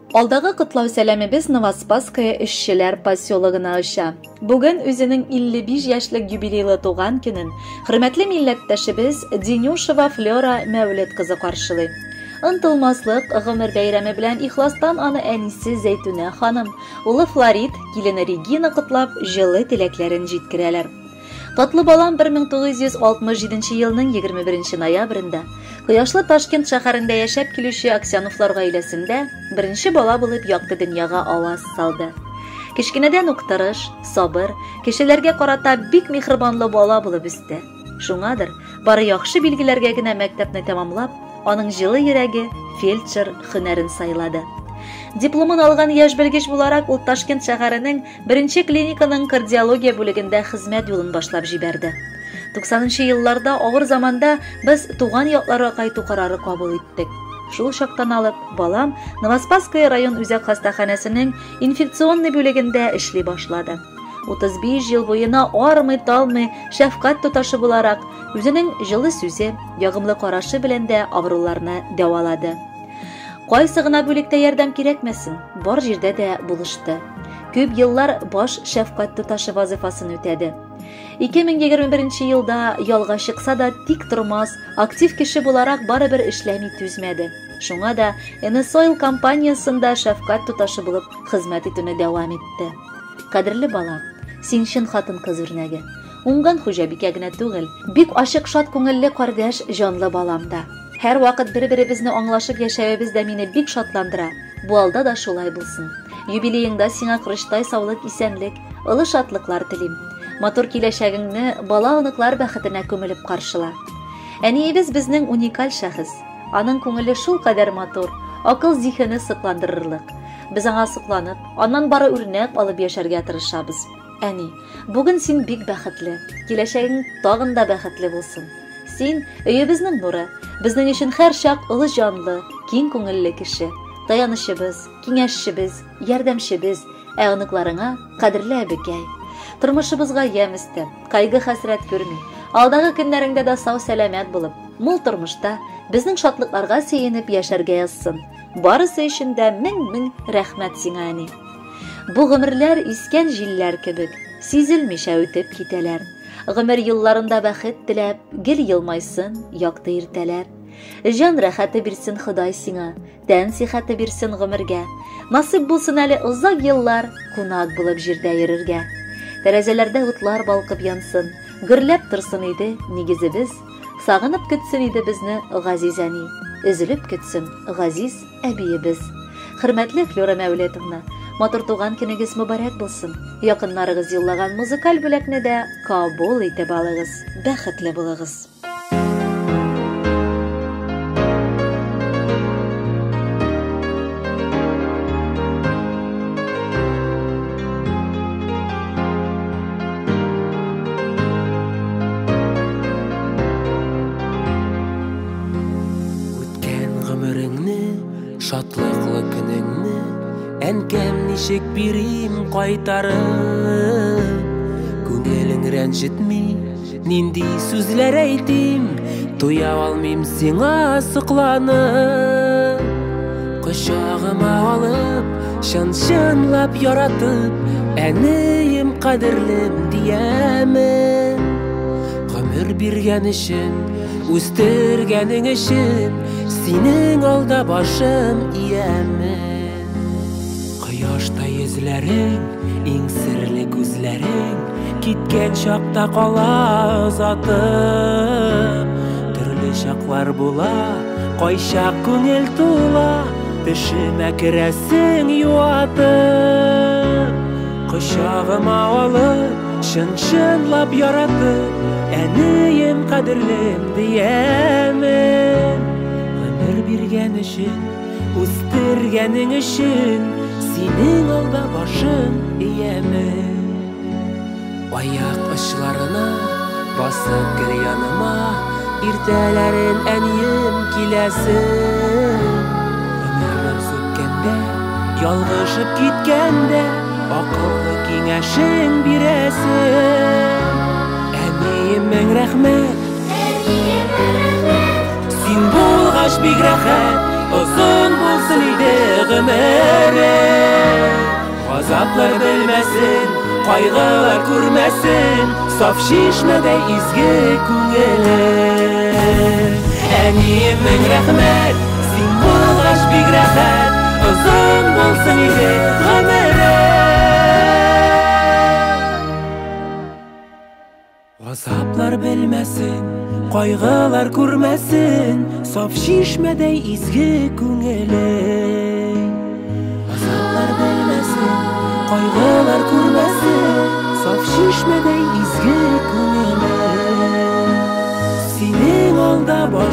Алдагы котлау сәламебез Новоспасское эшчеләр поселогына оча. Бүген үзенең 55 яшьлек юбилейлы туган көнен хөрмәтле милләттәшебез Денюшева Флера Мәүлет кызы каршылый. Онтылмаслык гомер бәйрәме белән ихластан аны әнисе Зәйтүнә ханым, улы Флорид, килене Регина котлап, җылы теләкләрен җиткерәләр. Татлы балам 1967 елның 21 ноябрендә Кояшлы Ташкент шәһәрендә яшәп килүче Аксяновлар гаиләсендә беренче бала булып якты дөньяга аваз салды. Кечкенәдән үк тырыш, сабыр, кешеләргә карата бик миһербанлы бала булып үсте. Шуңадыр, бары яхшы билгеләргә генә мәктәпне тәмамлап, аның җылы йөрәге фельдшер һөнәрен сайлады. Дипломын алган яшь белгеч буларак ул Ташкент шәһәренең беренче клиниканың кардиология бүлегендә хезмәт юлын башлап җибәрде. 90 елларда авыр заманда без туган якларга кайту карары кабул иттек. Шул чактан алып, балам Новоспасское район үзәк хастаханәсенең инфекционный бүлегендә эшли башлады. 35 ел буена армый-талмый шәфкать туташы буларак, үзенең җылы сүзе, ягымлы карашы белән дә авыруларны дәвалады. Кайсы гына бүлектә ярдәм кирәкмәсен, бар җирдә дә булышты. Күп еллар баш шәфкать туташы вазифасын үтәде. 2021 елда ялга чыкса да тик тормас, актив кеше буларак барыбер эшләми түзмәде. Шуңа да Энесойл компаниясендә шәфкать туташы булып хезмәт итүне дәвам итте. Кадерле балам, син чын хатын-кыз үрнәге. Уңган хуҗабикә генә түгел, бик ачык шат күңелле кардәш җанлы балам да. Һәр вакыт бер-беребезне аңлашып яшәвебез дә мине бик шатландыра. Бу алда да шулай булсын. Юбилееңда сиңа корычтай саулык, исәнлек, олы шатлыклар телим. Матур киләчәгеңне бала-оныклар бәхетенә күмелеп каршыла. Әниебез безнең уникаль шәхес. Аның күңеле шулкадәр матур, акыл зиһене сокландырырлык. Без аңа сокланып, аннан бары үрнәк алып яшәргә тырышабыз. Әни, бүген син бик бәхетле. Киләчәгең тагын да бәхетле булсын. Син өебезнең нуры, безнең өчен һәрчак олы җанлы, киң күңелле кеше. Таянычыбыз, киңәшчебез, ярдәмчебез, ә оныкларыңа кадерле әбекәй. Тормышыбызга ямь өстәп, кайгы-хәсрәт күрми, алдагы көннәреңдә дә сау-сәламәт булып, мул тормышта безнең шатлыкларга сөенеп яшәргә язсын. Барысы өчен дә мең-мең рәхмәт сиңа, әни. Бу гомерләр искән җилләр кебек, сизелмичә үтеп китәләр. Гомер юлларында бәхет теләп, гел елмайсын якты иртәләр. Җан рәхәте бирсен Ходай сиңа, тән сихәте бирсен гомергә. Насыйп булсын әле озак еллар кунак булып җирдә йөрергә. Тәрәзәләрдә утлар балкып янсын, гөрләп торсын иде нигезебез. Сагынып көтсен иде безне газиз әни, өзелеп көтсен газиз әбиебез. Хөрмәтле Флюра Мәүлетовна, матур туган көнегез мөбарәк булсын. Якыннарыгыз юллаган музыкаль бүләкне дә кабул итеп алыгыз. Бәхетле булыгыз. Үткән гомереңне, шатлыклы көнеңне, әнкәм ничек бирим кайтарып? Күңелең рәнҗетми, нинди сүзләр әйтим, туя алмыйм сиңа сокланып. Кочагыма алып, чын-чынлап яратып, әнием кадерлем диямен. Гомер биргән өчен, үстергәнең өчен, синең алда башым иямен. Кояшта йөзләрең, иң серле күзләрең, киткән чакта кала озатып. Төрле чаклар була, кайчак күңел тула, төшемә керәсең юатып. Кочагыма алып, чын-чынлап яратып, әнием кадерлем диямен. Гомер биргән өчен, үстергәнең өчен, синең алда башым иямен. Аяк очларына басып гел яныма, иртәләрен әнием киләсең. Гомерем сүткәндә, ялгышып киткәндә, акыллы киңәшең бирәсең. Әнием, мең рәхмәт, Әнием, мең рәхмәт, син булгач бик рәхәт, озын булсын булсын иде гомере. Газаплар белмәсен, кайгылар күрмәсен, саф чишмәдәй изге күңеле. Әнием, мең рәхмәт, син булгач бик рәхәт, озын булсын иде гомере. Газаплар белмәсен, кайгылар күрмәсен, саф чишмәдәй изге күңеле. Газаплар белмәсен, кайгылар күрмәсен, саф чишмәдәй изге күңеле. Синең алда бар